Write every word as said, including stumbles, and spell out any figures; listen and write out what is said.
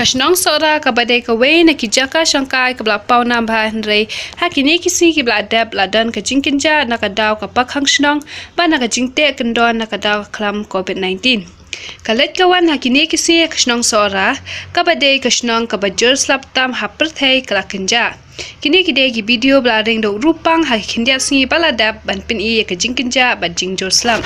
Ka shnong Sohra kaba dei kawei na ki jaka shongkai kaba la pawnam bha, hynrei ha kine ki sngi kiba la dep la don ka jingkynjah na ka daw ka pakhang shnong bad na ka jingteh kyndon na ka daw ka khlam covid nineteen. Ka leit ka wan ha kine ki sngi ka shnong Sohra kaba dei ka shnong kaba jur slap tam ha pyrthei ka la kynjah. Kine ki dei ki video ba la ring da u rupang ha ki khyndiat sngi ba la dep ban pyni ïa ka jingkynjah bad jingjur slap.